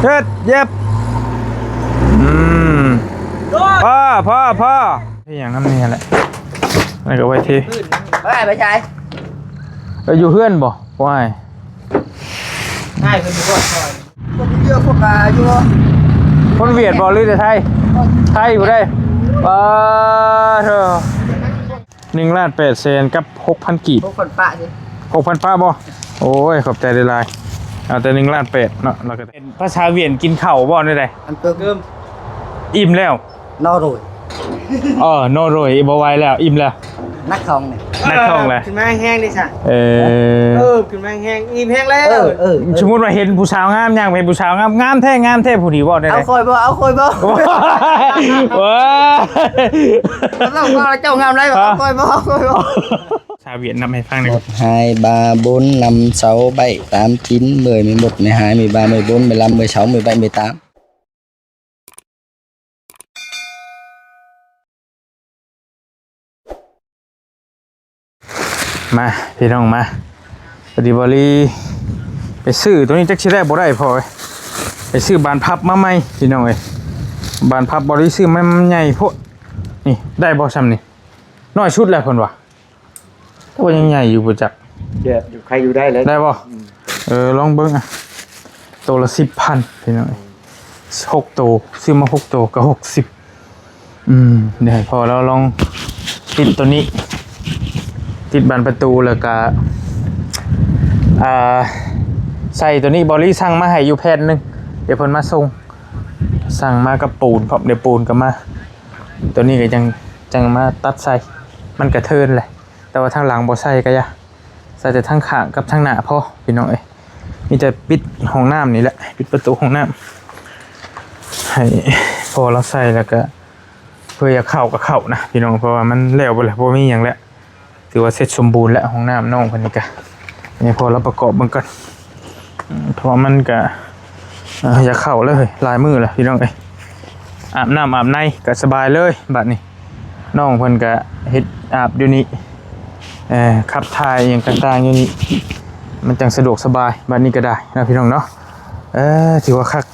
ເຮັດ ເຢັບ ອືມ ພໍ ພໍ ພໍ ເຮັດຫຍັງນຳນີ້ແຫຼະ ແລ້ວກໍໄວ້ເທ ໄປ ໄປໃສ ໄປຢູ່ເຮືອນບໍ່? ບໍ່ອ້າຍ ອ້າຍເພິ່ນຢູ່ບໍ່? ຄົນເວຽດບໍ່ ຫຼືແຕ່ໄທ? ໄທຜູ້ໃດ? ປາໂທ ໜຶ່ງລ້ານແປດແສນກັບຫົກພັນກີບ ຫົກພັນປະຕິ ຫົກພັນປະບໍ່? ໂອ້ຍ ຂອບໃຈຫຼາຍໆ ເອົາແຕ່ໜຶ່ງລ້ານແປດເນາະ ແລ້ວກໍເປັນພາສາຫວຽດກິນເຂົ້າບໍ່ ແນວໃດ? ອັນເຕີມ ອີ່ມແລ້ວ ນອໂຣຍ ເອີ ນອໂຣຍ ບໍ່ໄຫວແລ້ວ ອີ່ມແລ້ວ ໜັກທ້ອງນີ້ ໜັກທ້ອງແລ້ວ ຂຶ້ນມາແຮງເດ້ຊະ ເອີ ເອີ ຂຶ້ນມາແຮງ ອີ່ມແຮງແລ້ວ ເອີ ເອີ ສົມມຸດວ່າເຫັນຜູ້ສາວງາມ ຍ່າງໄປເຫັນຜູ້ສາວງາມ ງາມແທ້ ງາມແທ້ ຜູ້ນີ້ເວົ້າແນວໃດ? ເອົາຂ້ອຍບໍ່ ເອົາຂ້ອຍບໍ່ ເອີ ເຈົ້າງາມຫຼາຍ ເອົາຂ້ອຍບໍ່ ເອົາຂ້ອຍບໍ່ ພາສາຫວຽດນຳໃຫ້ຟັງແດ່ ບົດຫາຍບາບົນນຳເຊົາໃບຕາມກິນ ເມື່ອຍມີບົດໃນຫາຍມີບາເມື່ອຍບົນເມື່ອຍລຳເມື່ອຍເຊົາເມື່ອຍໃບເມື່ອຍຕາມ. ມາພີ່ນ້ອງມາ ພໍດີບໍລີໄປຊື້ໂຕນີ້ ຈັກຊິໄດ້ບໍ່ໄດ້ພໍ່ເອີຍ ໄປຊື້ບານພັບມາໃໝ່ພີ່ນ້ອງເອີຍ ບານພັບບໍລີຊື້ມາ ມັນໃຫຍ່ໂພດ ນີ້ໄດ້ບໍ່ຊ່ຳນີ້ ນ້ອຍສຸດແລ້ວເພິ່ນວ່າ ແຕ່ວ່າຍັງໃຫຍ່ຢູ່ບໍ່ຈັກ ແບບຢູ່ ໃຄຢູ່ໄດ້ແລ້ວ ໄດ້ບໍ່? ອືມ ເອີ ລອງເບິ່ງ ໂຕລະສິບພັນພີ່ນ້ອງເອີຍ ຫົກໂຕ ຊື້ມາຫົກໂຕກໍຫົກສິບ ອືມ ດຽວໃຫ້ພໍ່ລາວລອງຕິດໂຕນີ້ ຕິດບານປະຕູ ແລ້ວກະ ອ່າ ໃສ່ໂຕນີ້ ບໍລີສັ່ງມາໃຫ້ຢູ່ແຜ່ນໜຶ່ງ ດຽວເພິ່ນມາສົ່ງ ສັ່ງມາກັບປູນພ້ອມ ດຽວປູນກໍມາ ໂຕນີ້ກໍຈັ່ງ ຈັ່ງມາຕັດໃສ່ ມັນກະເທີນແຫຼະ ແຕ່ວ່າທາງຫຼັງບໍ່ໃສ່ກໍຢ່າ ໃສ່ແຕ່ທາງຂ້າງກັບທາງໜ້າພໍພີ່ນ້ອງເອີຍ ມີແຕ່ປິດຫ້ອງນ້ຳນີ້ແຫຼະ ປິດປະຕູຫ້ອງນ້ຳ ໃຫ້ພໍ່ລາວໃສ່ ແລ້ວກະເພື່ອຢາກເຂົ້າກໍເຂົ້ານະພີ່ນ້ອງ ເພາະວ່າມັນແລ້ວເບິດແລ້ວ ບໍ່ມີຫຍັງແລ້ວ ຖືວ່າເສັດສົມບູນແລ້ວ ຫ້ອງນ້ຳນ້ອງເພິ່ນນີ້ກະ ໃຫ້ພໍ່ລາວປະກອບເບິ່ງກ່ອນ ເພາະວ່າມັນກະ ເອີ ຢາກເຂົ້າເລີຍ ຫຼາຍມື້ແລ້ວພີ່ນ້ອງເອີຍ ອາບນ້ຳອາບໃນກໍສະບາຍເລີຍບາດນີ້ ນ້ອງເພິ່ນກະເຮັດອາບຢູ່ນີ້ ເອີ ຂັບຖ່າຍຫຍັງຕ່າງໆຢູ່ນີ້ ມັນຈັ່ງສະດວກສະບາຍ ບາດນີ້ກໍໄດ້ເນາະພີ່ນ້ອງເນາະ ເອີ ຖືວ່າຄັກ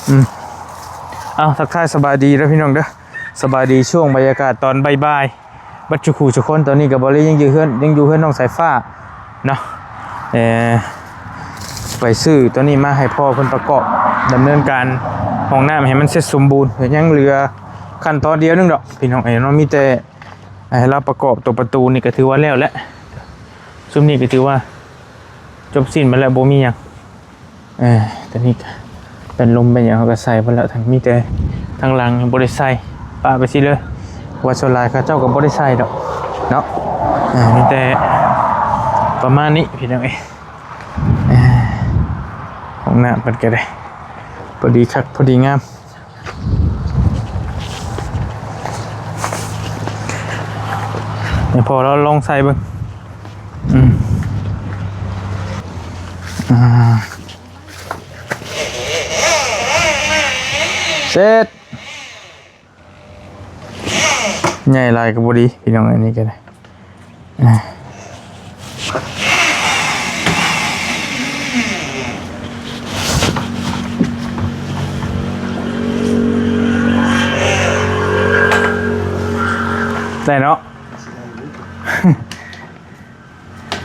ອືມ ເອົາ ທັກທາຍສະບາຍດີເດີພີ່ນ້ອງເດີ ສະບາຍດີຊ່ວງບັນຍາກາດຕອນບ່າຍໆ ບັດຊຸຄູ່ຊຸຄົນ ຕອນນີ້ກໍບໍລີຍັງຢູ່ເຮືອນ ຍັງຢູ່ເຮືອນນ້ອງສາຍຟ້າເນາະ ເອີ ໄປຊື້ຕົວນີ້ມາໃຫ້ພໍ່ເພິ່ນປະກອບ ດຳເນີນການຫ້ອງນ້ຳໃຫ້ມັນເສັດສົມບູນ ຍັງເຫຼືອຂັ້ນຕອນດຽວໜຶ່ງດອກພີ່ນ້ອງເອີຍເນາະ ມີແຕ່ໃຫ້ລາວປະກອບຕົວປະຕູນີ້ກໍຖືວ່າແລ້ວແຫຼະ ຊຸມນີ້ກໍຖືວ່າຈົບສິ້ນໄປແລ້ວ ບໍ່ມີຫຍັງ. ເອີ ຕົວນີ້ກະເປັນລົມເປັນຫຍັງ ເຮົາກະໃສ່ເບິດແລ້ວ ທັງ ມີແຕ່ທາງຫຼັງຍັງບໍ່ໄດ້ໃສ່ ປະໄປຊີ້ເລີຍ ວ່າສ່ວນຫຼາຍເຂົາເຈົ້າກະບໍ່ໄດ້ໃສ່ດອກເນາະ ເອີ ມີແຕ່ປະມານນີ້ພີ່ນ້ອງເອີຍ ເອີ ຫ້ອງນ້ຳເພິ່ນກະໄດ້ ພໍດີຄັກພໍດີງາມ. ໃຫ້ພໍ່ລາວລອງໃສ່ເບິ່ງ ອືມ ອ່າ ເສັດ ໃຫຍ່ຫຼາຍກໍບໍ່ດີພີ່ນ້ອງ ອັນນີ້ກໍໄດ້ ອ່າ ໄດ້ເນາະ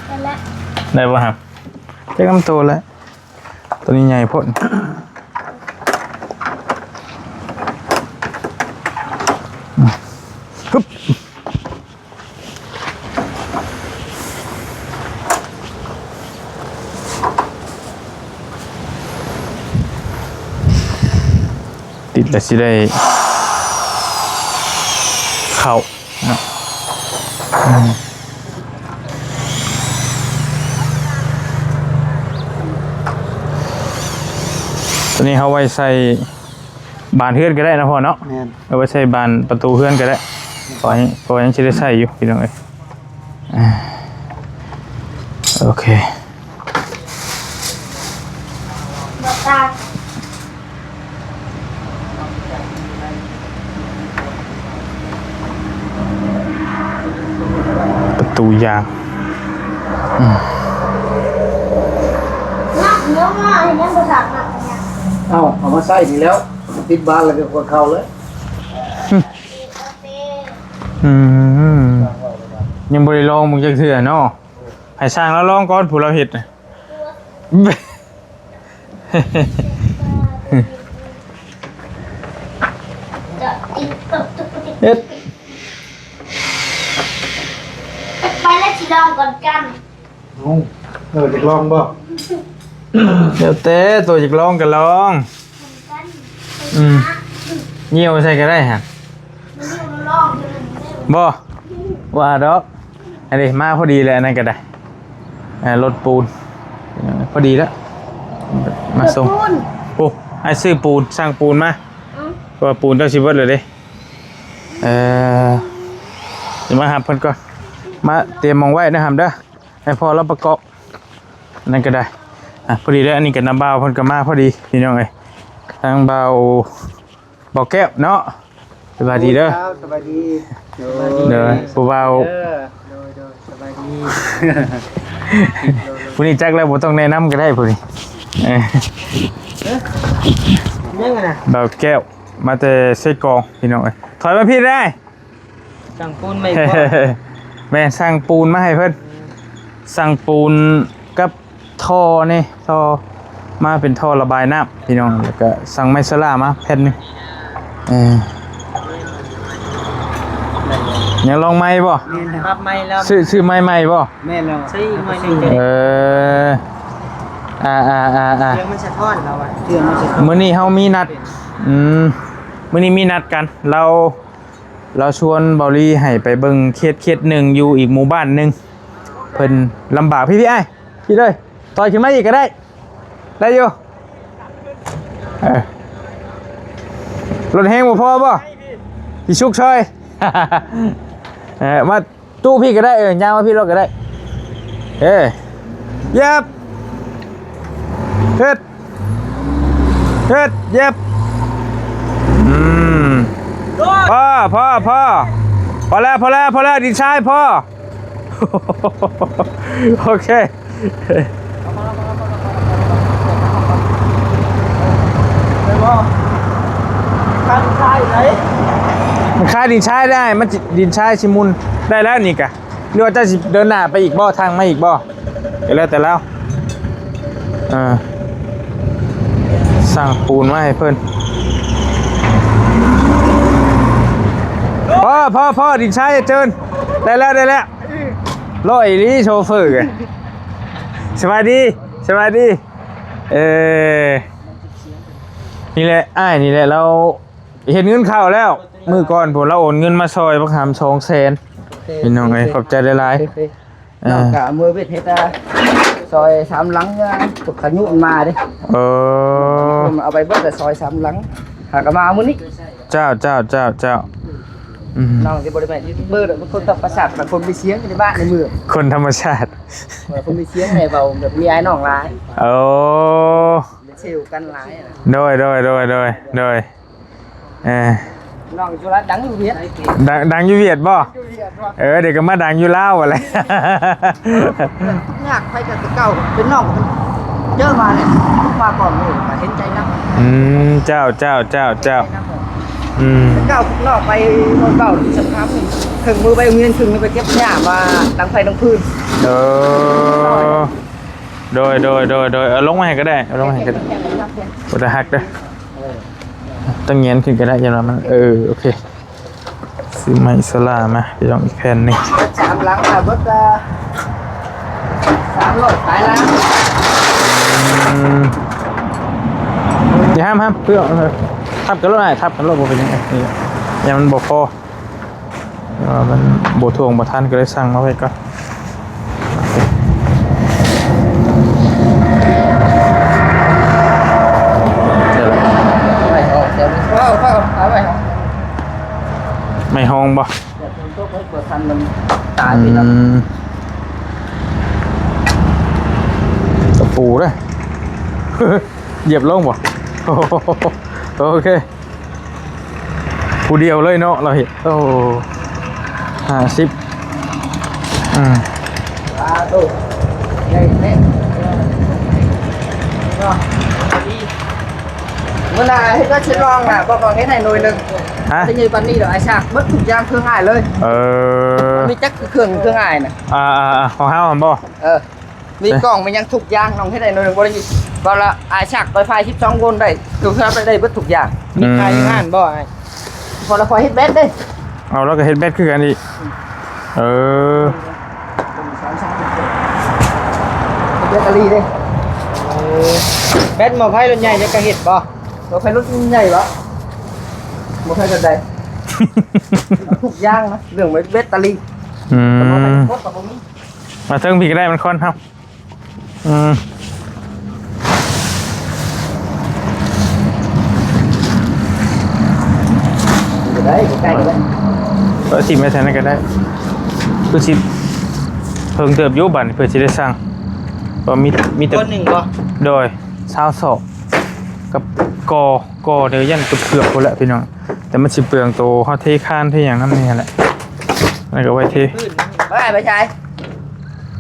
ໄດ້ແລ້ວ ໄດ້ບໍ່ຫະ ຈັກນຳໂຕແລ້ວ ໂຕນີ້ໃຫຍ່ໂພດ ຮຶບ ຕິດແລ້ວຊິໄດ້ເຂົ້າເນາະ ອືມ ຕົວນີ້ເຮົາໄວ້ໃສ່ ບານເຮືອນກໍໄດ້ນະພໍ່ເນາະ ແມ່ນ ເອົາໄວ້ໃສ່ບານປະຕູເຮືອນກໍໄດ້ ເພາະ ເພາະຍັງຊິໄດ້ໃຊ້ຢູ່ພີ່ນ້ອງເອີຍ ອ່າ ໂອເຄ ປະຕູຢາງ ອືມ ນັບເງິນມາເຮັດຫຍັງບໍ່ທັກນັບຫຍັງ ເອົາ ເອົາມາໃສ່ນີ້ແລ້ວ ຕິດບ້ານແລ້ວກໍກວດເຂົ້າເລີຍ. ອືມ ຍັງບໍ່ໄດ້ລອງເບິ່ງຈັກເທື່ອເນາະ. ໃຫ້ຊ່າງລາວລອງກ່ອນ ຜູ້ລາວເຮັດນະ. ເຮັດ ໄປແລ້ວຊິລອງກ່ອນກັນ. ເອົາ ເອີ ຢາກລອງບໍ່? ແລ້ວແຕ່ ໂຕຢາກລອງກໍລອງ. ອືມ ຍ່ຽວໃສ່ກໍໄດ້ຫັ້ນ. ບໍ່ວ່າດອກ. ອັນນີ້ມາພໍດີແລ້ວ ອັນນັ້ນກໍໄດ້ ເອີ ລົດປູນ ພໍດີແລ້ວ ມາສົ່ງ. ໂອ້ ອ້າຍຊື້ປູນ ສັ່ງປູນມາ. ເອີ ເພາະວ່າປູນເຈົ້າຊິເບິດແລ້ວເດ້. ເອີ ຊິມາຮັບເພິ່ນກ່ອນ ມາຕຽມໝ່ອງໄວ້ນະຫຳເດີ ໃຫ້ພໍ່ລາວປະກອບ. ອັນນັ້ນກໍໄດ້ ອ່ະ ພໍດີເດ້. ອັນນີ້ກໍນ້າບ່າວເພິ່ນກໍມາພໍດີ ພີ່ນ້ອງເອີຍ ທາງບ່າວ ບ່າວແກ້ວເນາະ. ສະບາຍດີເດີ. ສະບາຍດີ. ໂດຍ ຜູ້ບ່າວ ໂດຍ ໂດຍ ສະບາຍດີ. ຜູ້ນີ້ຈັກແລ້ວ ບໍ່ຕ້ອງແນະນຳກໍໄດ້ຜູ້ນີ້. ເອີ ຍັງນະ ບ່າວແກ້ວ ມາແຕ່ເຊກອງ ພີ່ນ້ອງເອີຍ. ຖອຍມາພີ້ໄດ້. ສັ່ງປູນໃໝ່ບໍ່? ແມ່ນ ສັ່ງປູນມາໃຫ້ເພິ່ນ ສັ່ງປູນກັບທໍ່ນີ້ ທໍ່ມາເປັນທໍ່ລະບາຍນ້ຳ ພີ່ນ້ອງ ແລ້ວກໍສັ່ງໄມ້ສະຫຼາມາແຜ່ນໜຶ່ງ. ເອີ ຍັງລອງໃໝ່ບໍ່? ແມ່ນແລ້ວ ປັບໃໝ່ແລ້ວ ຊື້ ຊື້ໄມ້ໃໝ່ບໍ່? ແມ່ນແລ້ວ ຊື້ໄມ້ໃໝ່. ເອີ ອ່າໆໆໆ ສຽງມັນສະທ້ອນລາວວ່າ ສຽງມັນສະທ້ອນ. ມື້ນີ້ເຮົາມີນັດ ອືມ ມື້ນີ້ມີນັດກັນ ລາວ ລາວຊວນເບົາລີໃຫ້ໄປເບິ່ງເຂດ ເຂດໜຶ່ງ ຢູ່ອີກໝູ່ບ້ານໜຶ່ງ ເພິ່ນລຳບາກ. ພີ່ໆ ອ້າຍ ພີ່ເລີຍ ຖອຍຂຶ້ນມາອີກກໍໄດ້ ໄດ້ຢູ່. ເອີ ລົດແຮງບໍ່ພໍບໍ່? ຊິຊຸກຊ່ອຍ. ເອີ ມາຕູ້ພີ້ກໍໄດ້ ເອີ ຍ່າງມາພີ້ໂລດກໍໄດ້. ເອີ ເຢັບ ເຮັດ ເຮັດ ເຢັບ. ອືມ ພໍ ພໍ ພໍ ພໍແລ້ວ ພໍແລ້ວ ພໍແລ້ວ ດິນຊາຍພໍ. ໂອເຄ ຄັນຊາຍໄດ້ ມັນຄາຍດິນຊາຍໄດ້ ມັນຊິ ດິນຊາຍຊິໝຸ່ນໄດ້ແລ້ວນີ້ກະ. ຫຼືວ່າເຈົ້າຊິເດີນໜ້າໄປອີກບໍ່? ທາງມາອີກບໍ່? ກໍແລ້ວແຕ່ລາວ. ເອີ ສັ່ງປູນມາໃຫ້ເພິ່ນ. ພໍ ພໍ ພໍ ດິນຊາຍເຈີນ. ໄດ້ແລ້ວ ໄດ້ແລ້ວ. ຫຼໍ່ອີ່ຫຼີໂຊເຟີ. ສະບາຍດີ ສະບາຍດີ. ເອີ ນີ້ແຫຼະ ອ້າຍນີ້ແຫຼະ ລາວເຮັດເງິນເຂົ້າແລ້ວ. ມື້ກ່ອນພຸ້ນລາວໂອນເງິນມາຊ່ອຍບັກຫຳສອງແສນ. ໂອເຄ ພີ່ນ້ອງເອີຍ ໂອເຄ ຂອບໃຈຫຼາຍໆ. ໂອເຄ ເອີ ນ້ອງກະເມືອເວດເຮັດ ອາ ຊອຍສາມຫຼັງ ພວກຂະຍຸມນມາເດ້. ເອີ ເອົາໄປເບິດແລ້ວ ຊອຍສາມຫຼັງ ຫາກະມາມື້ນີ້. ເຈົ້າ ເຈົ້າ ເຈົ້າ ເຈົ້າ. ອືມ ນ້ອງຊິບໍ່ໄດ້ແມ່ນຢູທູບເບີດອກ ເປັນຄົນທຳມະຊາດ ເປັນຄົນມີສຽງຢູ່ໃນບ້ານໃນເມືອງ. ຄົນທຳມະຊາດ ເອີ ຄົນມີສຽງແດ່ ເວົ້າແບບມີອ້າຍນ້ອງຫຼາຍ. ໂອ້ ເຊວກັນຫຼາຍນະ. ໂດຍ ໂດຍ ໂດຍ ໂດຍ ໂດຍ. ເອີ ນ້ອງຢູ່ລາວດັງຢູ່ຫວຽດ. ດັງ ດັງຢູ່ຫວຽດບໍ່? ຢູ່ຫວຽດບໍ່? ເອີ ດຽວກໍມາດັງຢູ່ລາວຫັ້ນແຫຼະ. ຍາກໄປກັນແຕ່ເກົ່າ ເປັນນ້ອງກໍເປັນເຈີມານີ້ ມາກ່ອນໝູ່ກໍເຫັນໃຈນຳ. ອືມ ເຈົ້າ ເຈົ້າ ເຈົ້າ ເຈົ້າ. ອືມ ແຕ່ເກົ່ານ້ອງໄປເມືອງເກົ່າສະພາບນີ້ ເຄິ່ງມື້ໄປໂຮງຮຽນ ເຄິ່ງມື້ໄປເກັບຫຍ້າມາດັງໄຟດັງຟືນ. ເອີ ໂດຍ ໂດຍ ໂດຍ ໂດຍ. ເອົາລົງມາໃຫ້ກໍໄດ້ ເອົາລົງມາໃຫ້ກໍໄດ້. ບໍ່ໄດ້ຫັກເດີ. ຕ້ອງແຫງນຂຶ້ນກໍໄດ້ ຢ່າງນັ້ນມັນ ເອີ ໂອເຄ. ຊື້ໄມ້ສະຫຼາມາ ພີ່ນ້ອງ ອີກແຜ່ນໜຶ່ງ. ສາມຫຼັງ ຖ້າເບິດກໍສາມຮ້ອຍປາຍລ້ານ. ອືມ ຢ່າຫ້າມ ຫ້າມ ເພື່ອ ເອີ ທັບກັນໂລດ ທັບກັນໂລດ ບໍ່ເປັນຫຍັງ. ນີ້ ຢ່າມັນບໍ່ພໍ. ແຕ່ວ່າມັນບໍ່ຖ່ວງບໍ່ທັນ ກໍເລີຍສັ່ງມາໄວ້ກ່ອນ. ໄມ້ຮອງບໍ່? ອືມ ຕະປູເດ້. ຢຽບລົງບໍ່? ໂອເຄ. ຜູ້ດຽວເລີຍເນາະ ລາວເຮັດ. ໂອ້ ຫ້າສິບ. ອືມ ສາທຸ. ໃຫຍ່ແທ້ເນາະ. ດີ. ມື້ໜ້າເຮັດເຮັດລອງນະ ບໍ່ຕ້ອງເຮັດໃຫ້ໜ່ວຍໜຶ່ງ. ຮະ? ໄດ້ໃຫຍ່ປານນີ້ດອກ ອ້າຍສາກ ເບິດທຸກຢ່າງເຄື່ອງອ້າຍເລີຍ. ເອີ ມີຈັກເຄື່ອງ ເຄື່ອງອ້າຍນະ. ອ່າໆໆ ຂອງເຮົາຫັ້ນບໍ່? ເອີ ມີກ້ອງ ມີຫຍັງທຸກຢ່າງ ນ້ອງເຮັດໃຫ້ໜ່ວຍໜຶ່ງບໍ່ໄດ້. ວ່າລະອ້າຍສາກໄປພາຍສິບສອງໂວນໄດ້ ຄືເຮົາໄປໄດ້ເບິດທຸກຢ່າງ. ມີຂາຍຢູ່ຮ້ານບໍ່ອ້າຍ? ພໍລະ ພໍເຮັດແບັດເດ້. ເອົາ ລາວກໍເຮັດແບັດຄືກັນອີກ. ເອີ ແບັດຕະລີເດ້. ເອີ ແບັດໝໍ້ໄຟລົດໃຫຍ່ນີ້ກໍເຮັດບໍ່? ໝໍ້ໄຟລົດໃຫຍ່ບໍ່? ໝໍ້ໄຟແບບໃດ? ທຸກຢ່າງນະ ເລື່ອງແບັດຕະລີ. ອືມ ໝໍ້ໄຟລົດກໍບໍ່ມີ. ມາເທິງພີ້ກໍໄດ້ ມັນຄອນເຮົາ. ອືມ ໄດ້ ໃກ້ໆ ກໍໄດ້. ເອີ ຖິ້ມໄວ້ແຖວນັ້ນກໍໄດ້. ຄືຊິເພິ່ງເຕີບຢູ່ບາດນີ້ ເພື່ອຊິໄດ້ສ້າງ. ກໍມີ ມີແຕ່ ໂຕໜຶ່ງບໍ່? ໂດຍ ຊາວສອກ ກັບກໍ ກໍເດີ ຢ້ານເກືອບໆ ພຸ້ນແຫຼະພີ່ນ້ອງ. ແຕ່ມັນຊິເປືອງໂຕເຮົາເທຄານເທຫຍັງນຳນີ້ແຫຼະ. ແລ້ວກໍໄວ້ເທ ໄປ ໄປໃສ?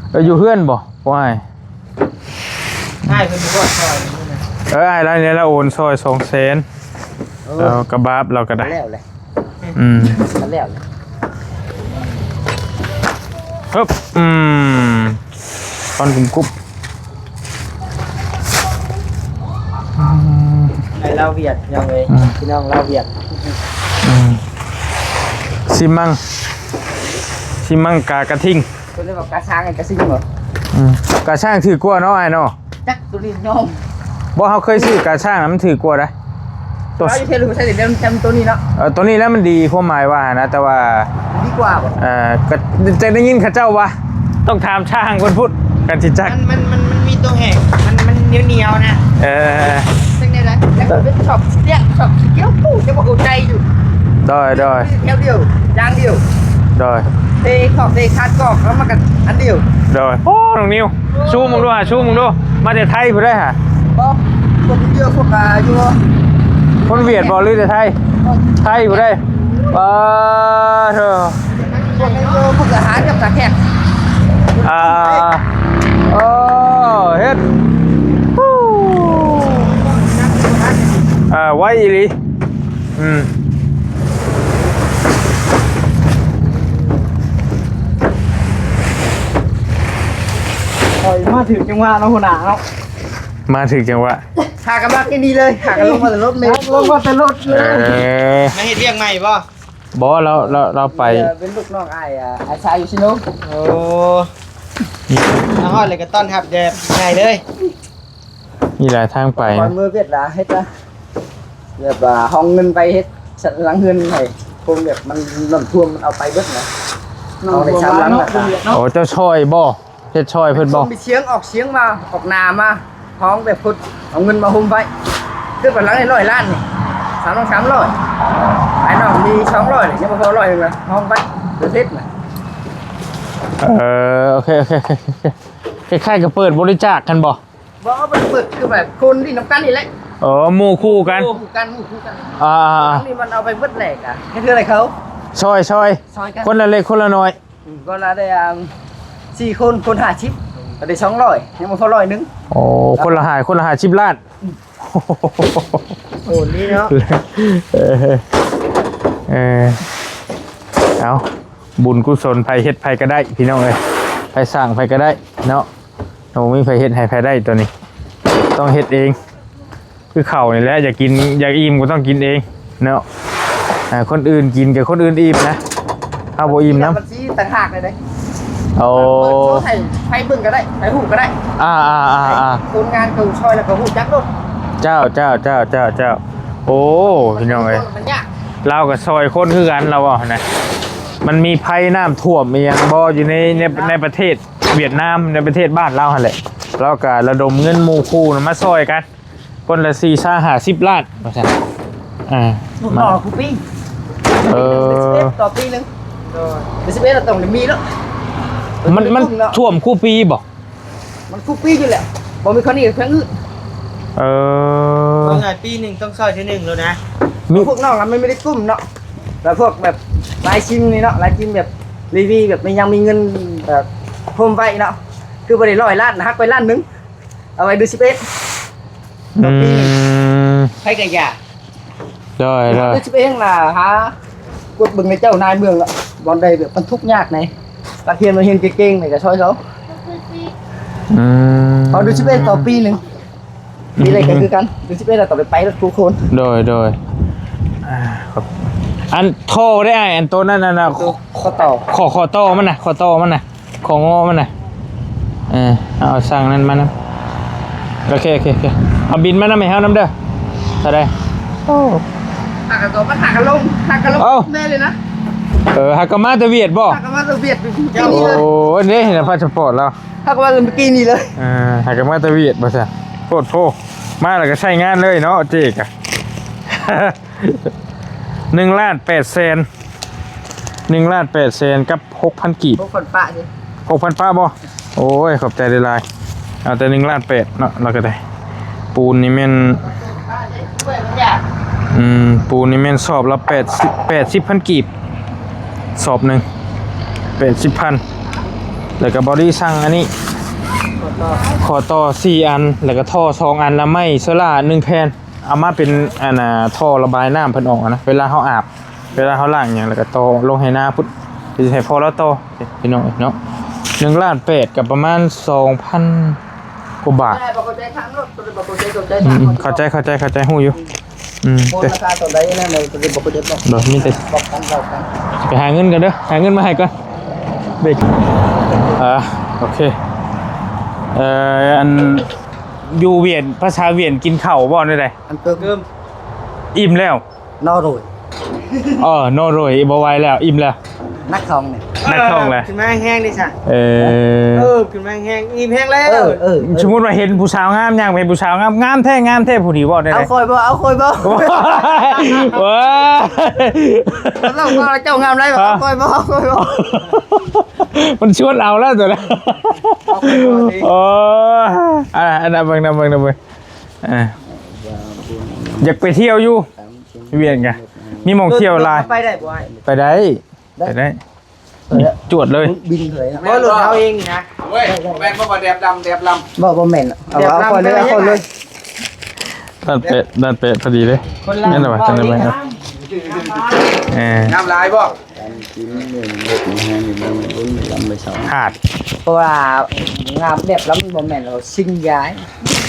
ເອີ ຢູ່ເຮືອນບໍ່? ໂອ້ຍ ອ້າຍເພິ່ນບໍ່ຊ່ອຍນີ້ນະ. ເອີ ອ້າຍລາວນີ້ລາວໂອນຊ່ອຍສອງແສນ. ເອີ ເອີ ກະບາບລາວກະໄດ້ ແລ້ວແຫຼະ. ອືມ ມັນແລ້ວແຫຼະ. ຮຶບ ອືມ ຄວັນກຸບໆ. ອືມ ໄປລາວຫວຽດ ພີ່ນ້ອງເອີຍ. ອືມ ພີ່ນ້ອງລາວຫວຽດ. ອືມ ຊີມັງ ຊີມັງກາກະທິງ. ເພິ່ນເອີ້ນວ່າກາຊ້າງກັບກາຊິງບໍ? ອືມ ກາຊ້າງຖືກກວ່າເນາະ ອ້າຍເນາະ. ຈັກໂຕນີ້ນ້ອງ ບໍ່ ເຮົາເຄີຍຊື້ກາຊ້າງ ມັນຖືກກວ່າໃດ໋. ຕົວ ເຮົາຢູ່ເທລະໃຊ້ແຕ່ໂຕນີ້ເນາະ. ເອີ ໂຕນີ້ແຫຼະມັນດີ ຄວາມໝາຍວ່າຫັ້ນນະ ແຕ່ວ່າ ດີກວ່າບໍ? ເອີ ກໍຈະໄດ້ຍິນເຂົາເຈົ້າວ່າ ຕ້ອງຖາມຊ່າງເພິ່ນພຸ້ນ ກັນຊິຈັກ. ມັນ ມັນ ມັນ ມັນມີຕົວແຫ້ງ ມັນ ມັນໜຽວໆນະ. ເອີ ຈັ່ງໃດລະ ແລ້ວກໍເປັນຊອບສຽງ ຊອບສຽງ ປູ້ ຈະບໍ່ເຂົ້າໃຈຢູ່. ໂດຍ ໂດຍ ແຖວດຽວ ຢ່າງດຽວ. ໂດຍ ເຕະຂອບເຕະຄາດກອກ ແລ້ວມັນກໍອັນດຽວ. ໂດຍ ໂອ້ ນ້ອງນິວ ຊູມເບິ່ງດູຫາ ຊູມເບິ່ງດູ ມາແຕ່ໄທພຸ້ນເດ້ຫາ. ບໍ່ ພວກດຽວ ພວກ ອ່າ ຢູ່ ຄົນຫວຽດບໍ່ ຫຼືແຕ່ໄທ? ໄທພຸ້ນເດ້. ປາໂທ ພວກນີ້ຢູ່ພວກທະຫານກັບທະແຂກ. ອ່າ ໂອ້ ເຮັດ ອ່າ ໄວອີ່ຫຼີ. ອືມ ຂ້ອຍມາຖືກຈັງຫວະເນາະ ຫົວໜ້າເນາະ. ມາຖືກຈັງຫວະ ຫາກັນມາທີ່ນີ້ເລີຍ ຫາກັນລົງມາແຕ່ລົດເມ. ລົງມາແຕ່ລົດເລີຍ. ເອີ ມາເຮັດວຽກໃໝ່ບໍ່? ບໍ່ ລາວ ລາວ ລາວໄປ ເປັນລູກນ້ອງອ້າຍ ອ່າ ອ້າຍຊາຍຢູ່ຊິໂນ. ໂອ້ ມາຮອດແລ້ວກໍຕ້ອນຮັບແບບໃຫຍ່ເລີຍ. ມີຫຼາຍທາງໄປ ກ່ອນເມືອຫວຽດລາເຮັດລະ ແບບວ່າຫ້ອງເງິນໄປເຮັດຫຼັງເຮືອນໃຫ້ຄົນ ແບບມັນນ້ຳຖ້ວມມັນເອົາໄປເບິດນະ. ຫ້ອງໄດ້ສາມຫຼັງນະ. ໂອ້ ເຈົ້າຊ່ອຍບໍ່? ເຮັດຊ່ອຍເພິ່ນບໍ່? ສົ່ງໄປຊຽງ ອອກຊຽງມາ ອອກໜ້າມາ ຫ້ອງແບບພຸດ ເອົາເງິນມາໂຮມໄວ້. ຄືວ່າຫຼັງນີ້ຮ້ອຍລ້ານນີ້ ສາມຫຼັງສາມຮ້ອຍ ອ້າຍນ້ອງມີສອງຮ້ອຍ ຍັງບໍ່ພໍຮ້ອຍໜຶ່ງລະ ຫ້ອງໄວ້ ເຮັດນະ. ເອີ ໂອເຄ ໂອເຄ ໂອເຄ ຄ້າຍໆກັບເປີດບໍລິຈາກຫັ້ນບໍ່? ບໍ່ ເປີດ ເປີດຄືແບບຄົນຫຼິ້ນນຳກັນນີ້ແຫຼະ. ອໍ ໝູ່ຄູ່ກັນ ໝູ່ຄູ່ກັນ ໝູ່ຄູ່ກັນ. ອ່າໆໆ ນີ້ມັນເອົາໄປເບິດແຫຼະ ກະເຮັດເຮືອນໃຫ້ເຂົາ ຊ່ອຍ ຊ່ອຍ ຊ່ອຍກັນ ຄົນລະເລັກຄົນລະນ້ອຍ. ອືມ ກໍລະໄດ້ ອ່າ ສີ່ຄົນ ຄົນຫ້າສິບ ກໍໄດ້ສອງຮ້ອຍ ຍັງບໍ່ພໍຮ້ອຍໜຶ່ງ. ໂອ້ ຄົນລະຫ້າ ຄົນລະຫ້າສິບລ້ານ. ໂອ້ ນີ້ເນາະ. ເອີ ເອີ ເອົາ ບຸນກຸສົນ ໃຜເຮັດໃຜກໍໄດ້ ພີ່ນ້ອງເອີຍ ໃຜສ້າງໃຜກໍໄດ້ເນາະ. ໂອ້ ບໍ່ມີໃຜເຮັດໃຫ້ໃຜໄດ້ ຕົວນີ້ຕ້ອງເຮັດເອງ. ຄືເຂົ້ານີ້ແຫຼະ ຢາກກິນ ຢາກອີ່ມກໍຕ້ອງກິນເອງເນາະ. ອ່າ ຄົນອື່ນກິນກໍຄົນອື່ນອີ່ມນະ ເຮົາບໍ່ອີ່ມນຳ. ບັນຊີຕ່າງຫາກເລີຍເດ້. ໂອ້ ເປີດໂຊໃຫ້ໃຜເບິ່ງກໍໄດ້ ໃຜຮູ້ກໍໄດ້. ອ່າໆໆໆ ຄົນງານເຂົາຊ່ອຍແລ້ວກໍຮູ້ຈັກໂລດ. ເຈົ້າ ເຈົ້າ ເຈົ້າ ເຈົ້າ ເຈົ້າ. ໂອ້ ພີ່ນ້ອງເອີຍ ມັນຍາກ. ລາວກໍຊ່ອຍຄົນຄືກັນ ລາວເວົ້າຫັ້ນນະ. ມັນມີໄພນ້ຳຖ້ວມອີ່ຫຍັງບໍ່ ຢູ່ໃນ ໃນ ໃນປະເທດຫວຽດນາມ ໃນປະເທດບ້ານລາວຫັ້ນແຫຼະ. ລາວກໍລະດົມເງິນໝູ່ຄູ່ນະມາຊ່ອຍກັນ ຄົນລະສີ່ສິບ ຫ້າສິບລ້ານວ່າຊັ້ນ. ອ່າ ມາຕໍ່ຄູ່ປີ. ເອີ ເປັນສິບເອັດຕໍ່ປີໜຶ່ງ. ເປັນສິບເອັດແລ້ວຕ້ອງໄດ້ມີເນາະ. ມັນ ມັນຖ້ວມຄູ່ປີບໍ່? ມັນຄູ່ປີຢູ່ແຫຼະ ບໍ່ມີເທົ່ານີ້ແຂວງອື່ນ. ເອີ ເບິ່ງໃຫ້ປີໜຶ່ງຕ້ອງຊ່ອຍເທື່ອໜຶ່ງໂລດນະ. ມີພວກນ້ອງນະ ມັນມີຫຼາຍກຸ່ມເນາະ ແລ້ວພວກແບບລາຍຊິງນີ້ເນາະ ລາຍຊິງແບບວີວີ ແບບມີຫຍັງມີເງິນແບບໂຮມໄວ້ເນາະ ຄືບໍ່ໄດ້ຮ້ອຍລ້ານ ຫັກໄປລ້ານໜຶ່ງ ເອົາໄວ້ເດືອນສິບເອັດຕໍ່ປີ. ອືມ ໃຜກໍຢ່າ ໂດຍ ໂດຍ ເຮົາຊິໄປເຮັດຫຍັງລະ ຫາກົດເບິ່ງໃນເຈົ້ານາຍເມືອງລະ ບ່ອນໃດແບບມັນທຸກຍາກໃນ ນັກຮຽນມາຮຽນເກັ່ງໆ ນີ້ກໍຊ່ອຍເຂົາ ອືມ ເອົາເດືອນສິບເອັດຕໍ່ປີໜຶ່ງ ປີໃດກໍຄືກັນ ເດືອນສິບເອັດແລ້ວກໍໄປ ໄປແລ້ວທຸກຄົນ ໂດຍ ໂດຍ ອ່າ ອັນທໍ່ໄດ້ອ້າຍ ອັນໂຕນັ້ນນະ ຂໍ້ ຂໍ້ຕໍ່ ຂໍ້ ຂໍ້ຕໍ່ມັນນະ ຂໍ້ຕໍ່ມັນນະ ຂອງງໍມັນນະ ເອີ ເອົາ ເອົາຊ່າງນັ້ນມານຳ ໂອເຄ ໂອເຄ ໂອເຄ ເອົາບິນມານຳໃຫ້ເຮົານຳເດີ ເທົ່າໃດ? ໂອ້ ຫາກະຕົວ ມັນຫາກະລົງ ຫາກະລົງ ເອົ້າ ແນ່ເລີຍນະ ເອີ ຫາກະມາແຕ່ຫວຽດບໍ? ຫາກະມາແຕ່ຫວຽດ ໂອ້ ນີ້ນະ ພາສະປອດລາວ ຫາກະມາແຕ່ມື້ກີ້ນີ້ເລີຍ ເອີ ຫາກະມາແຕ່ຫວຽດ ວ່າຊັ້ນ ໂພດໂພ ມາແລ້ວກະໃຊ້ງານເລີຍເນາະ ເຈ້ກະ ໜຶ່ງລ້ານແປດແສນ ໜຶ່ງລ້ານແປດແສນກັບຫົກພັນກີບ ຫົກພັນປະເດ ຫົກພັນປະບໍ? ໂອ້ຍ ຂອບໃຈຫຼາຍໆ ເອົາແຕ່ໜຶ່ງລ້ານແປດເນາະ ລາວກໍໄດ້ ປູນນີ້ແມ່ນ ອືມ ປູນນີ້ແມ່ນສອບລະແປດສິບ ແປດສິບພັນກີບ ສອບໜຶ່ງ ແປດສິບພັນ ແລ້ວກໍບໍດີສັ່ງອັນນີ້ ຂໍ້ຕໍ່ ຂໍ້ຕໍ່ສີ່ອັນ ແລ້ວກໍທໍ່ສອງອັນ ລະໄມ້ໂຊລ່າໜຶ່ງແຜ່ນ ເອົາມາເປັນ ອັນນ່າ ທໍ່ລະບາຍນ້ຳເພິ່ນອອກນະ ເວລາເຮົາອາບ ເວລາເຮົາລ້າງຫຍັງ ແລ້ວກໍຕໍ່ລົງໄຮ່ນາພຸ້ນ ຊິໃຫ້ພໍ່ລາວຕໍ່ ພີ່ນ້ອງເອີຍເນາະ ໜຶ່ງລ້ານແປດ ກໍປະມານສອງພັນກວ່າບາດ ອືມ ເຂົ້າໃຈ ເຂົ້າໃຈ ເຂົ້າໃຈ ຮູ້ຢູ່ ອືມ ໂອ້ ແຕ່ ລາຄາເທົ່າໃດນະ ບໍ່ ບໍ່ ບໍ່ ບໍ່ ບໍ່ ມີແຕ່ ບອກກັນ ບອກກັນ ໄປຫາເງິນກ່ອນເດີ ຫາເງິນມາໃຫ້ກ່ອນ ເບກ ອ່າ ໂອເຄ ເອີ ອັນ ຢູ່ຫວຽດ ພາສາຫວຽດກິນເຂົ້າບໍ່ ແນວໃດ? ອັນເຕີມ ອີ່ມແລ້ວ Norway ເອີ Norway ບໍ່ໄຫວແລ້ວ ອີ່ມແລ້ວ ໜັກທ້ອງນີ້ ໜັກທ້ອງແລ້ວ ຂຶ້ນມາແຮງໆ ເດ້ຊະ ເອີ ເອີ ຂຶ້ນມາແຮງ ອີ່ມແຮງແລ້ວ ເອີ ເອີ ເອີ ສົມມຸດວ່າເຫັນຜູ້ສາວງາມ ຍ່າງໄປເຫັນຜູ້ສາວງາມ ງາມແທ້ ງາມແທ້ ຜູ້ນີ້ເວົ້າແນວໃດ? ເອົາຂ້ອຍບໍ່ ເອົາຂ້ອຍບໍ່ ໂອ້ຍ ເຈົ້າງາມຫຼາຍ ເອົາຂ້ອຍບໍ່ ເອົາຂ້ອຍບໍ່ ມັນຊວນເອົາແລ້ວຕົວນັ້ນ ໂອ້ຍ ອັນນັ້ນເບິ່ງນຳ ເບິ່ງນຳ ເບິ່ງ ອ່າ ຢາກໄປທ່ຽວຢູ່ຫວຽດກະ ມີໝ່ອງທ່ຽວຫຼາຍ ໄປໄດ້ບໍ່ອ້າຍ? ໄປໄດ້ ໄດ້ ໄປໄດ້ ໄປໄດ້ ຈວດເລີຍ ບິນເລີຍ ບໍ່ລົດເຮົາເອງນີ້ນະ ເວີຍ ແມ່ນບໍ່ວ່າແດບດຳ ແດບລຳ ບໍ່ ບໍ່ແມ່ນ ເອົາ ເອົາຂ້ອຍເລີຍ ເອົາຂ້ອຍເລີຍ ດ້ານແປະ ດ້ານແປະພໍດີເດ້ ຄົນລາວ ແມ່ນບໍ່ ເວົ້າເອງ ເອີ ງາມຫຼາຍບໍ່? ຕາມຈິງເລື່ອງເຮັດໃຫ້ໃຫ້ມັນບຸນລຳໄປເຊົາ ຂາດ ເພາະວ່າງາມແບບລຳບໍ່ແມ່ນ ເອົາຊິງຢາຍ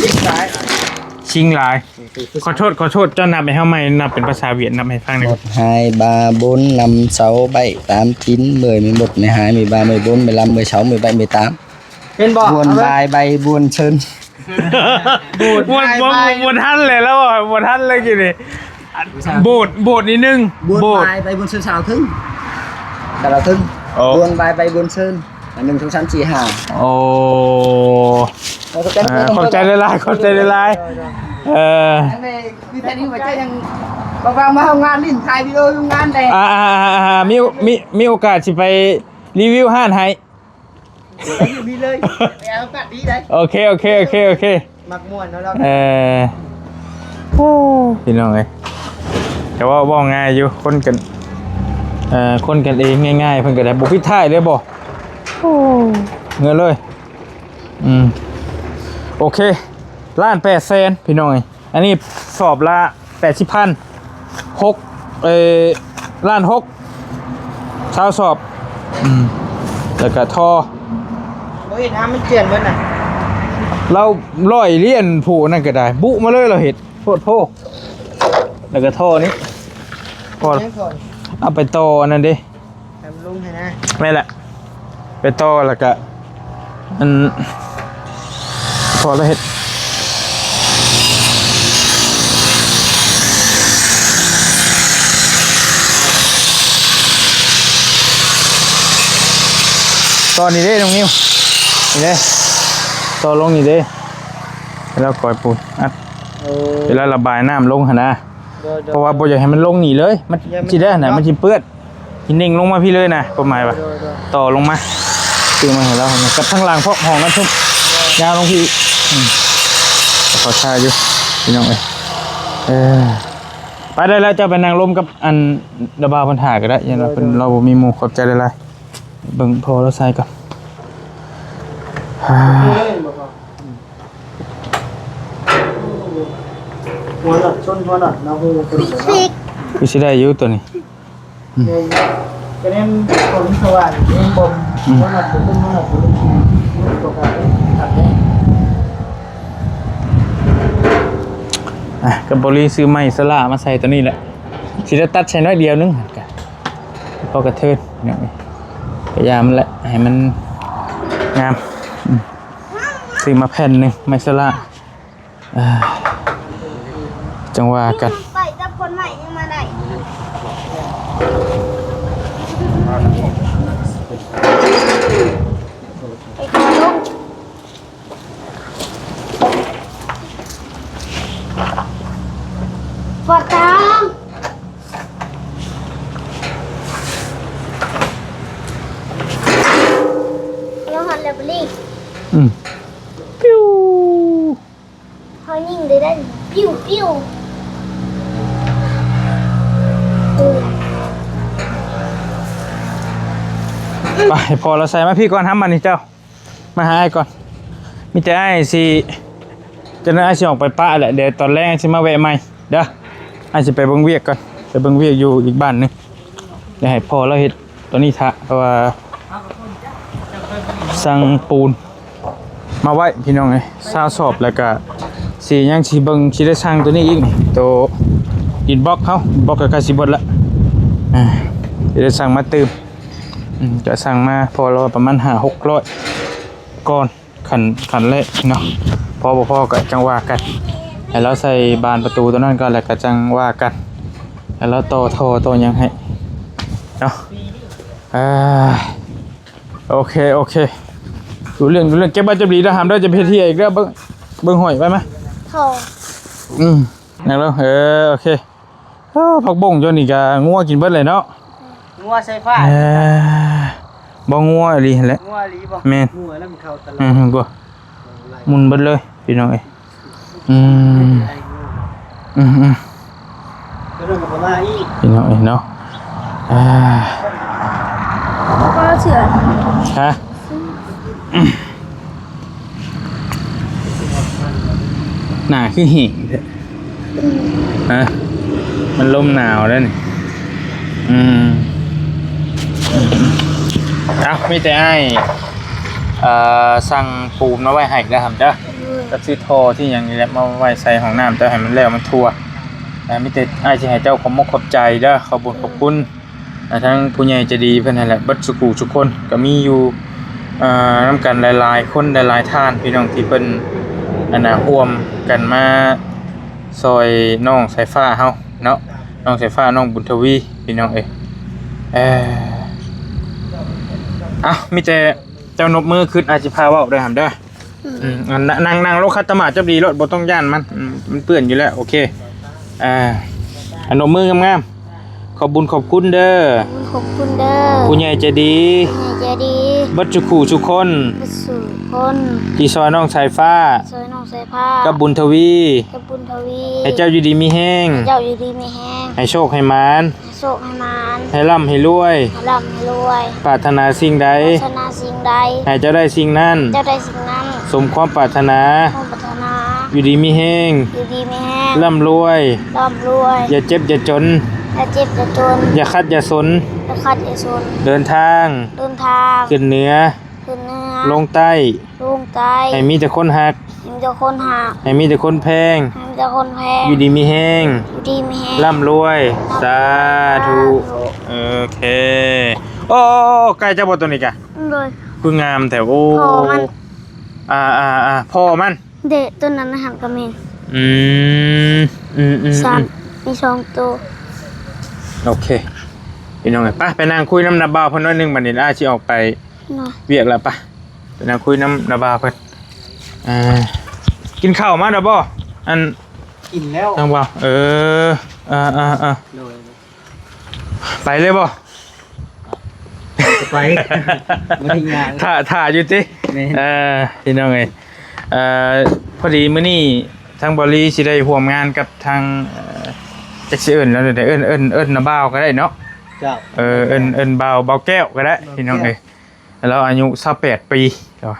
ຊິງຢາຍ ຊິງຫຼາຍ ຂໍໂທດ ຂໍໂທດ ເຈົ້ານັບໃຫ້ເຮົາໃໝ່ ນັບເປັນພາສາຫວຽດ ນັບໃຫ້ຟັງແດ່ ບົດ ຮາຍ ບາ ບຸນ ນຳ ເຊົາ ໄບ ຕາມ ຈິນ ເມີຍ ມີບົດ ມີຮາຍ ມີບາ ມີບຸນ ມີລຳ ມີເຊົາ ມີໄບ ມີຕາມ ເຫັນບໍ່? ບວນບາຍໃບບວນເຊີນ ບໍ່ ບໍ່ ບໍ່ທັນເລີຍລາວ ບໍ່ທັນເລີຍກີ້ນີ້ ໂບດ ໂບດນິດໜຶ່ງ ບວນ ໂບດ ບາຍໃບບວນເຊີນ ສາວເທິງ ສາວເທິງ ໂອ້ ບວນບາຍໃບບວນເຊີນ ອັນ ໜຶ່ງ ສອງ ສາມ ສີ່ ຫ້າ ໂອ້ ຂອບໃຈ ອ່າ ຫຼາຍໆ ຂອບໃຈຫຼາຍໆ ຂອບໃຈຫຼາຍໆ ເອີ ອັນນີ້ຄືແທ້ນີ້ວ່າເຈົ້າຍັງ ວ່າງໆ ມາເຮົາງານຫຼິ້ນ ຖ່າຍວິດີໂອຢູ່ງານແດ່ ອ່າໆໆ ມີ ມີ ມີໂອກາດຊິໄປຣີວິວຮ້ານໃຫ້ ມີເລີຍ ໄປເອົາໂອກາດດີໄດ໋ ໂອເຄ ໂອເຄ ໂອເຄ ໂອເຄ ມັກມ່ວນເນາະລາວ ເອີ ໂອ້ ພີ່ນ້ອງເອີຍ ແຕ່ວ່າເວົ້າງ່າຍຢູ່ ຄົນກັນ ເອີ ຄົນກັນເອງງ່າຍໆ ເພິ່ນກໍໄດ້ ບໍ່ປິດທ້າຍເລີຍບໍ ໂອ້ ເງິນເລີຍ ອືມ ໂອເຄ ລ້ານແປດແສນ ພີ່ນ້ອງເອີຍ ອັນນີ້ສອບລະແປດສິບພັນ ຫົກ ເອີ ລ້ານຫົກ ຊາວສອບ ອືມ ແລ້ວກະທໍ່ ບໍ່ເຮັດຫາມັນເຈື່ອນເບິດນະ ລາວຮ້ອຍຫຼຽນຜູ້ນັ້ນກໍໄດ້ ບຸມາເລີຍລາວເຮັດ ໂພດໂພ ແລ້ວກະທໍ່ນີ້ ພໍ ຍັງທໍ່ ເອົາໄປຕໍ່ອັນນັ້ນເດ້ ແມ່ນລະ ໄປຕໍ່ແລ້ວກະ ອັນ ພໍລະເຮັດ ຕໍ່ນີ້ເດ້ນ້ອງນິວ ນີ້ເດ້ ຕໍ່ລົງນີ້ເດ້ ແລ້ວກອຍປູນອັດ ເອີ ເວລາລະບາຍນ້ຳລົງຫັ້ນນະ ໂດຍ ໂດຍ ເພາະວ່າບໍ່ຢາກໃຫ້ມັນລົງນີ້ເລີຍ ມັນ ຢ້ານມັນ ຊິໄດ້ຫັ້ນນະ ມັນຊິເປື້ອນ ຊິເໜັ່ງລົງມາພີ້ເລີຍນະ ຄວາມໝາຍວ່າ ໂດຍ ໂດຍ ຕໍ່ລົງມາ ຊື້ມາໃຫ້ລາວ ກັບທາງຫຼັງພ້ອມ ຫ້ອງນັ້ນຊຸ້ມ ໂດຍ ຍາວລົງພີ້ອີກ ອືມ ພໍຖ້າຢູ່ ພີ່ນ້ອງເອີຍ ເອີ ໄປໄດ້ແລ້ວ ເຈົ້າໄປນັ່ງລົມກັບ ອັນ ລະບ່າວເພິ່ນຖ້າກໍໄດ້ ຢ້ານວ່າເພິ່ນ ໂດຍ ໂດຍ ລາວບໍ່ມີໝູ່ ຂອບໃຈຫຼາຍໆ ເບິ່ງພໍ່ລາວໃສ່ກ່ອນ ເອີ ເອີ. ຫົວນັດຊົນຫົວນັດເນາະ ຄື ຄືຊິໄດ້ຢູ່ໂຕນີ້. ອືມ ກະແນມຄວາມສະຫວ່າງ ອືມ ຫົວນັດ ຫົວນັດ ຕົວກາງ ຕັດແດ່. ອ່ະ ກະບໍລີຊື້ໄມ້ສະຫຼາມາໃສ່ໂຕນີ້ແຫຼະ ຊິໄດ້ຕັດໃສ່ໜ້ອຍດຽວໜຶ່ງ ກະພໍກະເທີນ ກະຢ່າມັນແຫຼະ ໃຫ້ມັນງາມ. ອືມ ຊື້ມາແຜ່ນໜຶ່ງ ໄມ້ສະຫຼາມ. ອ່າ ຈັ່ງວ່າກັນ ໄປຈັບຄົນໃໝ່ຍັງມາໄດ້ ໄປຂໍລົງ ປວດຕາ ລະຫັດແລບຣີ. ອືມ ປິວ ເຮົາຍິງໄດ້ ໄດ້ ປິວປິວ. ໄປ ໃຫ້ພໍ່ລາວໃສ່ມາພີ້ກ່ອນ ທຳມານີ້ເຈົ້າ ມາຫາອ້າຍກ່ອນ. ມີແຕ່ອ້າຍຊິ ຈັ່ງນັ້ນອ້າຍຊິອອກໄປປະແຫຼະ ດຽວຕອນແລງອ້າຍຊິມາແວະໃໝ່ເດີ. ອ້າຍຊິໄປເບິ່ງວຽກກ່ອນ ໄປເບິ່ງວຽກຢູ່ອີກບ້ານໜຶ່ງ. ດຽວໃຫ້ພໍ່ລາວເຮັດໂຕນີ້ຖ້າ ເພາະວ່າສັ່ງປູນມາໄວ້ພີ່ນ້ອງເອີຍ ຊາວສອບ ແລ້ວກະຊິຍັງຊິເບິ່ງ ຊິໄດ້ສັ່ງໂຕນີ້ອີກນີ້ ໂຕອິນບັອກເຮົາ ອິນບັອກກະໃກ້ຊິເບິດລະ ອ່າ ຊິໄດ້ສັ່ງມາຕື່ມ. ອືມ ກະສັ່ງມາພໍລະປະມານຫ້າຫົກຮ້ອຍກ່ອນ. ຂັ້ນ ຂັ້ນແລກເນາະ ພໍບໍ່ພໍກະຈັ່ງວ່າກັນ ໃຫ້ລາວໃສ່ບານປະຕູໂຕນັ້ນກ່ອນ ແລ້ວກະຈັ່ງວ່າກັນ ໃຫ້ລາວຕໍ່ທໍ່ຕໍ່ຫຍັງໃຫ້ເນາະ. ອ່າ ໂອເຄ ໂອເຄ ຮູ້ເລື່ອງ ຮູ້ເລື່ອງ. ເກັບໄວ້ຈັບດີເດີ ຫ້າມເດີ ຈະໄປເຮັດເຮຍອີກເດີ. ເບິ່ງ ເບິ່ງຫ້ອຍໄວ້ມາ ໂທ້ ອືມ ນັ່ງລົງ ເອີ ໂອເຄ. ເອີ ຜັກບົ້ງເຈົ້ານີ້ກະງົວກິນເບິດເລີຍເນາະ ງົວໃສ່ຟ້າ ເອີ ບໍ່ ງົວອີ່ຫຼີຫັ້ນແຫຼະ ງົວອີ່ຫຼີບໍ່ ແມ່ນ ງົວແລ້ວມັນເຂົ້າຕະຫຼາດ ອືມ ໝຸ່ນເບິດເລີຍພີ່ນ້ອງເອີຍ. ອືມ ອືມໆ ພີ່ນ້ອງເອີຍເນາະ ອ່າ ບໍ່ເຊື່ອ ຮະ? ໜ້າຄືແຫ້ງແທ້ ຮະ? ມັນລົມໜາວເດ້ນີ້ ອືມ ເອົ້າ ມີແຕ່ອ້າຍ ເອີ ສັ່ງປູນມາໄວ້ໃຫ້ເດີ ຫຳເດີ ກັບຊື້ທໍ່ທີ່ຫຍັງນີ້ແຫຼະ ມາໄວ້ໃສ່ຫ້ອງນ້ຳເຈົ້າ ໃຫ້ມັນແລ້ວມັນທົ່ວ ເອີ ມີແຕ່ອ້າຍຊິໃຫ້ເຈົ້າຂອບມຸກຂອບໃຈເດີ ຂອບບຸນຂອບຄຸນ ອ່າ ທັງຜູ້ໃຫຍ່ໃຈດີເພິ່ນຫັ້ນແຫຼະ ເບິດສູ່ຜູ້ສູ່ຄົນ ກະມີຢູ່ ອ່າ ນຳກັນຫຼາຍໆຄົນ ຫຼາຍໆທ່ານ ພີ່ນ້ອງທີ່ເພິ່ນ ອັນນ່າ ຮ່ວມກັນມາຊ່ອຍນ້ອງສາຍຟ້າເຮົາເນາະ ນ້ອງສາຍຟ້າ ນ້ອງບຸນທະວີ ພີ່ນ້ອງເອີຍ. ເອີ ເອົ້າ ມີແຕ່ເຈົ້ານົບມືຂຶ້ນ ອ້າຍຊິພາເວົ້າເດີ ຫຳເດີ. ອືມ ອືມ ອັນ ນັ່ງ ນັ່ງລົງ ຂັດຕະໝາດຈັບດີໂລດ ບໍ່ຕ້ອງຢ້ານມັນ ອືມ ມັນເປື້ອນຢູ່ແລ້ວ ໂອເຄ ອ່າ ອະ ນົບມືງາມໆ ຂອບບຸນຂອບຄຸນເດີ ຂອບຄຸນເດີ ຜູ້ໃຫຍ່ໃຈດີ ຜູ້ໃຫຍ່ໃຈດີ ເບິດສູ່ຜູ້ສູ່ຄົນ ເບິດສູ່ຄົນ ທີ່ຊ່ອຍນ້ອງສາຍຟ້າ ຊ່ອຍນ້ອງສາຍຟ້າ ກັບບຸນທະວີ ກັບບຸນທະວີ ໃຫ້ເຈົ້າຢູ່ດີມີແຮງ ໃຫ້ເຈົ້າຢູ່ດີມີແຮງ ໃຫ້ໂຊກໃຫ້ໝານ ໃຫ້ໂຊກໃຫ້ໝານ ໃຫ້ລ່ຳໃຫ້ລວຍ ໃຫ້ລ່ຳໃຫ້ລວຍ ປາດຖະໜາສິ່ງໃດ ປາດຖະໜາສິ່ງໃດ ໃຫ້ເຈົ້າໄດ້ສິ່ງນັ້ນ ເຈົ້າໄດ້ສິ່ງນັ້ນ ສົມຄວາມປາດຖະໜາ ຄວາມປາດຖະໜາ ຢູ່ດີມີແຮງ ຢູ່ດີມີແຮງ ລ່ຳລວຍ ລ່ຳລວຍ ຢ່າເຈັບຢ່າຈົນ ຢ່າເຈັບຢ່າຈົນ ຢ່າຂັດຢ່າສົນ ຢ່າຂັດຢ່າສົນ ເດີນທາງ ເດີນທາງ ຂຶ້ນເໜືອ ຂຶ້ນເໜືອ ລົງໃຕ້ ລົງໃຕ້ ໃຫ້ມີແຕ່ຄົນຮັກ ໃຫ້ມີແຕ່ຄົນຮັກ ໃຫ້ມີແຕ່ຄົນແພງ ໃຫ້ມີແຕ່ຄົນແພງ ຢູ່ດີມີແຮງ ຢູ່ດີມີແຮງ ລ່ຳລວຍ ລ່ຳລວຍ ສາທຸ ສາທຸ ໂອເຄ. ໂອ້ ໄກ່ເຈົ້າບໍ່ໂຕນີ້ກະ? ໂດຍ ຄືງາມແທ້ ໂອ້ ພໍ່ມັນ ອ່າໆໆ ພໍ່ມັນ ເດະ ໂຕນັ້ນນະ ຫັ້ນກະແມ່ນ ອືມ ອືມໆໆ ສາມ ມີສອງໂຕ ໂອເຄ ພີ່ນ້ອງເອີຍ ໄປ ໄປນັ່ງຄຸຍນຳນ້າບ່າວເພິ່ນໜ້ອຍໜຶ່ງ ບາດນີ້ອ້າຍຊິອອກໄປ ເນາະ ວຽກແລ້ວ ໄປ ໄປນັ່ງຄຸຍນຳນ້າບ່າວເພິ່ນ ອ່າ ກິນເຂົ້າມາແລ້ວບໍ່? ອັນ ກິນແລ້ວ ທາງບ່າວ ເອີ ອ່າໆໆ ໂດຍ ໄປເລີຍບໍ່? ໄປ ບໍ່ໄດ້ຍ່າງ ຖ້າ ຖ້າຢູ່ຕິ ແມ່ນ ເອີ ພີ່ນ້ອງເອີຍ ເອີ ພໍດີມື້ນີ້ທາງບ່າວລີຊິໄດ້ຮ່ວມງານກັບທາງ ເອີ ຈັກຊິເອີ້ນແລ້ວໃດ ເອີ້ນ ເອີ້ນ ເອີ້ນນ້າບ່າວກະໄດ້ເນາະ ເຈົ້າ ເອີ ເອີ້ນ ເອີ້ນບ່າວ ບ່າວແກ້ວກະໄດ້ ພີ່ນ້ອງເອີຍ ລາວອາຍຸຊາວແປດປີ ເອີ ອາ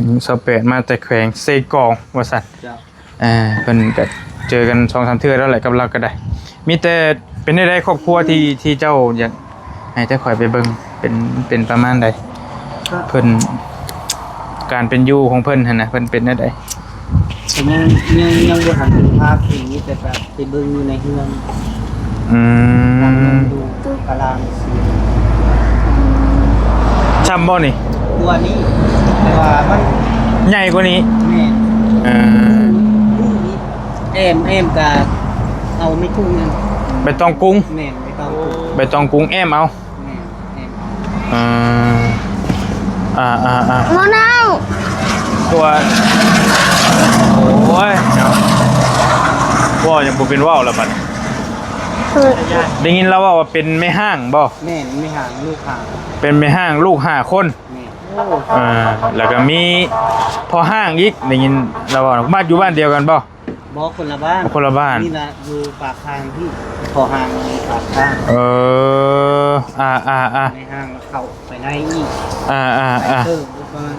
ຍຸຊາວແປດ ມາແຕ່ແຂວງເຊກອງ ວ່າຊັ້ນ ເຈົ້າ ເອີ ເພິ່ນກະ ເຈີກັນສອງສາມເທື່ອແລ້ວແຫຼະກັບລາວກໍໄດ້. ມີແຕ່ເປັນແນວໃດຄອບຄົວທີ່ ທີ່ເຈົ້າຢາກໃຫ້ແຕ່ຂ້ອຍໄປເບິ່ງ ເປັນ ເປັນປະມານໃດ? ກໍ ເພິ່ນ ການເປັນຢູ່ຂອງເພິ່ນຫັ້ນນະ ເພິ່ນເປັນແນວໃດ? ກໍຍັງ ຍັງ ຍັງບໍ່ທັນເຫັນພາບເອງ ມີແຕ່ແບບໄປເບິ່ງຢູ່ໃນເຮືອນ. ອືມ ຢູ່ກະລາງ. ຊ່ຳບໍ່ນີ້? ກວ່ານີ້ ແຕ່ວ່າມັນໃຫຍ່ກວ່ານີ້. ແມ່ນ. ເອີ ແອ້ມ ແອ້ມກະເອົາໄມ້ກຸ້ງນັ້ນ ໃບຕອງກຸ້ງ. ແມ່ນ ໃບຕອງກຸ້ງ ໃບຕອງກຸ້ງແອ້ມເອົາ. ແມ່ນ ແອ້ມເອົາ. ເອີ ອ່າໆໆ ໝໍເນົ່າ ຕົວ ໂອ້ຍ ເນາະ ເວົ້າຍັງບໍ່ເປັນເວົ້າແລ້ວບັດ. ເອີ ໄດ້ຍິນລາວເວົ້າວ່າເປັນແມ່ຮ້າງບໍ່? ແມ່ນ ແມ່ຮ້າງ ລູກຫ້າ ເປັນແມ່ຮ້າງລູກຫ້າຄົນ. ແມ່ນ. ເອີ ແລ້ວກໍມີພໍ່ຮ້າງອີກ ໄດ້ຍິນລາວເວົ້າ. ບ້ານ ຢູ່ບ້ານດຽວກັນບໍ່? ບໍ່ ຄົນລະບ້ານ. ຄົນລະບ້ານ. ນີ້ລະຢູ່ປາກທາງພີ້ ພໍ່ຮ້າງຢູ່ປາກທາງ. ເອີ ອ່າໆໆ ແມ່ຮ້າງເຂົ້າໄປໃນອີກ. ອ່າໆໆ ເຕີບປະມານ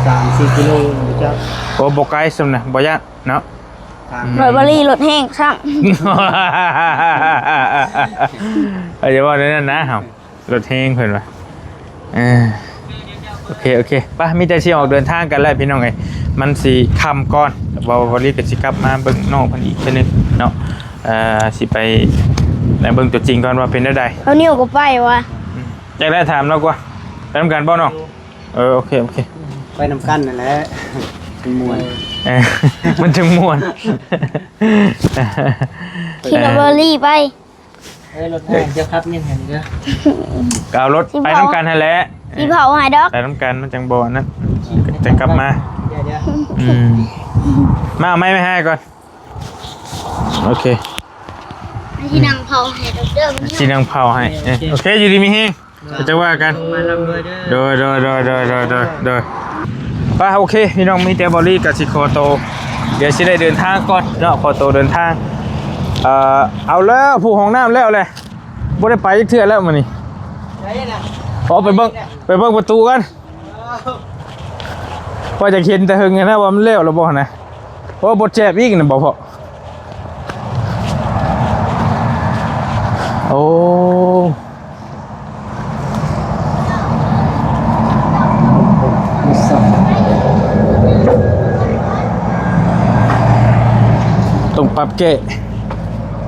ສາມສີ່ກິໂລ ບໍ່ຈັກ. ໂອ້ ບໍ່ໄກສ່ຳນະ ບໍ່ຢ້ານເນາະ. ທາງ ອືມ ລົດບໍລີລົດແຮງຊ້ຳ. ເອີ ຢ່າເວົ້າແນວນັ້ນນະ ເຮົາ ລົດແຮງເພິ່ນວ່າ. ເອີ ໂອເຄ ໂອເຄ ໄປ ມີແຕ່ຊິອອກເດີນທາງກັນແລ້ວພີ່ນ້ອງເອີຍ ມັນຊິຄ່ຳກ່ອນ. ເວົ້າ ເວົ້າລີກໍຊິກັບມາເບິ່ງນ້ອງເພິ່ນອີກເທື່ອໜຶ່ງເນາະ. ເອີ ຊິໄປ ໄປເບິ່ງຕົວຈິງກ່ອນວ່າເປັນແນວໃດ. ເອົານິ້ວກໍໄປວະ. ອືມ ຈັກແລ້ວ ຖາມລາວກ່ອນ ໄປນຳກັນບໍ່ນ້ອງ? ເອີ ໂອເຄ ໂອເຄ ໄປນຳກັນນັ້ນແຫຼະ ມັນມ່ວນ. ເອີ ມັນຈັ່ງມ່ວນ. ຂີ່ລົດບໍລີໄປ. ເອີ ລົດແຮງຈະຂັບຍັງຫັ້ນເດີ ກໍເອົາລົດໄປນຳກັນຫັ້ນແຫຼະ. ຊິເຜົາໃຫ້ດອກ ໄປນຳກັນ ມັນຈັ່ງບໍ່ອັນນັ້ນ ຈັ່ງກັບມາ. ດຽວໆ ອືມ ມາເອົາໄມ້ໄວ້ໃຫ້ກ່ອນ. ໂອເຄ ຊິນັ່ງເຜົາໃຫ້ດອກເດີ ຊິນັ່ງເຜົາໃຫ້. ໂອເຄ ເອີ ໂອເຄ ຢູ່ດີມີແຮງ ເຈົ້າວ່າກັນ. ໂດຍ ໂດຍ ໂດຍ ໂດຍ ໂດຍ ໂດຍ ໄປ ໂອເຄ ພີ່ນ້ອງ ມີແຕ່ບໍລີກໍຊິຂໍໂຕ ດຽວຊິໄດ້ເດີນທາງກ່ອນເນາະ ຂໍໂຕເດີນທາງ. ເອີ ເອົາແລ້ວ ຜູ້ຫ້ອງນ້ຳແລ້ວແຫຼະ ບໍ່ໄດ້ໄປຈັກເທື່ອແລ້ວມື້ນີ້. ໄປນະ ອໍ ໄປເບິ່ງ ໄປເບິ່ງປະຕູກັນ. ວ່າຈະເຫັນແຕ່ເຫິງຫັ້ນນະ ວ່າມັນແລ້ວແລ້ວບໍ່ຫັ້ນນະ. ໂອ້ ບົດແຈບອີກນະບໍ່ພໍ່. ໂອ້ ຕ້ອງປັບແກ້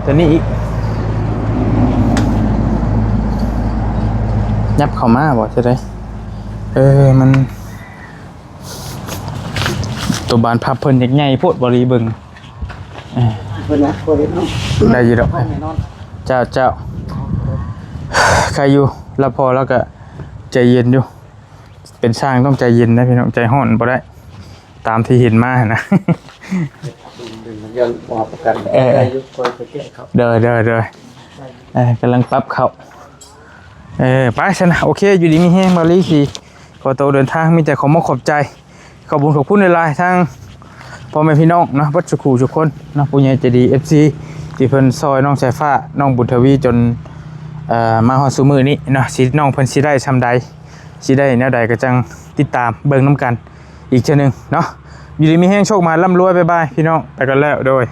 ຕົວນີ້ອີກ. ຫຍັບເຂົ້າມາບໍ່ ຈະໄດ້ ເອີ ມັນ ຕົວບານພັບເພິ່ນຢາກໃຫຍ່ໂພດ ບໍລີເບິ່ງ. ເອີ ເພິ່ນວ່າບໍ່ເຫັນເນາະ ໄດ້ຢູ່ດອກ ແນ່ນອນ. ເຈົ້າ ເຈົ້າ ໃຄຢູ່ ລະພໍລະກະໃຈເຢັນຢູ່ ເປັນຊ່າງຕ້ອງໃຈເຢັນນະພີ່ນ້ອງ ໃຈຮ້ອນບໍ່ໄດ້ ຕາມທີ່ເຫັນມາຫັ້ນນະ. ເອີ ໂດຍ ໂດຍ ໂດຍ ເອີ ກຳລັງປັບເຂົ້າ. ເອີ ໄປຊັ້ນນະ ໂອເຄ ຢູ່ດີມີແຮງ ບ່າວລີຊິຂໍໂຕເດີນທາງ ມີແຕ່ຂໍມອບຂອບໃຈ ຂອບບຸນຂອບຄຸນຫຼາຍໆ ທາງພໍ່ແມ່ພີ່ນ້ອງເນາະ ເບິດສູ່ຄູ່ສູ່ຄົນເນາະ ຜູ້ໃຫຍ່ໃຈດີ ເອັຟຊີ ທີ່ເພິ່ນຊ່ອຍນ້ອງສາຍຟ້າ ນ້ອງບຸນທະວີ ຈົນ ເອີ ມາຮອດຊຸມື້ນີ້ເນາະ ຊິ ນ້ອງເພິ່ນຊິໄດ້ຊ່ຳໃດ ຊິໄດ້ແນວໃດກໍຈັ່ງຕິດຕາມເບິ່ງນຳກັນອີກເທື່ອໜຶ່ງເນາະ. ຢູ່ດີມີແຮງ ໂຊກໝານ ລ່ຳລວຍ ບາຍບາຍ ພີ່ນ້ອງ ໄປກັນແລ້ວ ໂດຍ.